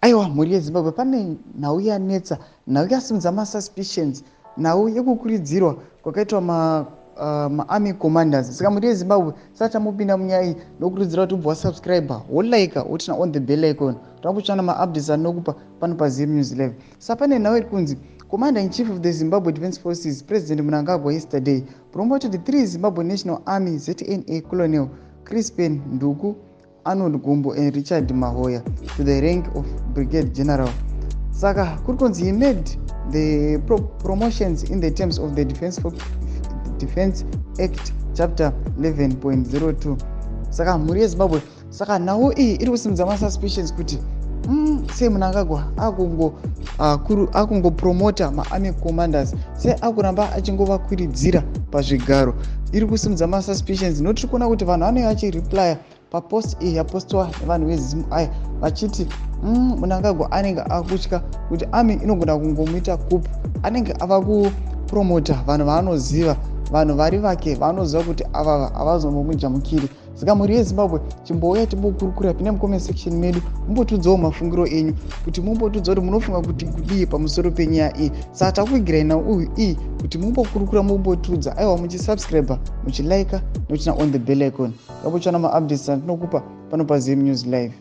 Aiwa, mhuri yeZimbabwe, pane nhau yanetsa, nhau yasimudza masuspicions, nhau yekukuridzirwa kwakaitwa maarmy commanders. Saka mhuri yeZimbabwe, sati tamupinda munyaya iyi, nokurudzira kuti ubva wasubscribe, wolike, woturn on the bell icon, takutsvana maupdates anokupa pano paZim News Live. Saka pane nhau iri kunzi Commander in Chief of the Zimbabwe Defence Forces, President Mnangagwa, yesterday promoted three Zimbabwe National Army, ZNA, Colonel Crispin Nduku, Arnold Gumbo and Richard Mahoya to the rank of Brigade General. Saka kuri kunzi he made the promotions in the terms of the Defense Act, chapter 11.02. Saka mhuri yeZimbabwe, saka nhau iyi iri kusimudza masuspicions kuti sei Mnangagwa akungopromota maarmy commanders, sei akuramba achingovakwiridzira pazvigaro. Iri kusimudza masuspicions notiri kuona kuti vanhu vanenge vachireplya papost iyi yapostwa nevanhu veZimu aya vachiti Mnangagwa anenge akutya kuti army inogona kungomuita coup. Anenge ava kupromota vanhu vaanoziva, vanhu vari vake vaanoziva kuti avava havazombomujamukiri. Saka mhuri yeZimbabwe, chimbouya timbokurukura, pine mucomment section medu, mumbotudzawo mafungiro enyu, kuti mumbotudza kuti munofunga kuti kudii pamusoro penyaya iyi. Saka takuvigirai nhau uyu iyi kuti mumbokurukura, mumbotudza. Aiwa, muchisubscribe, muchilike, nokuturn on the bell icon, kapotsvana maupdates andinokupa pano paZim News Live.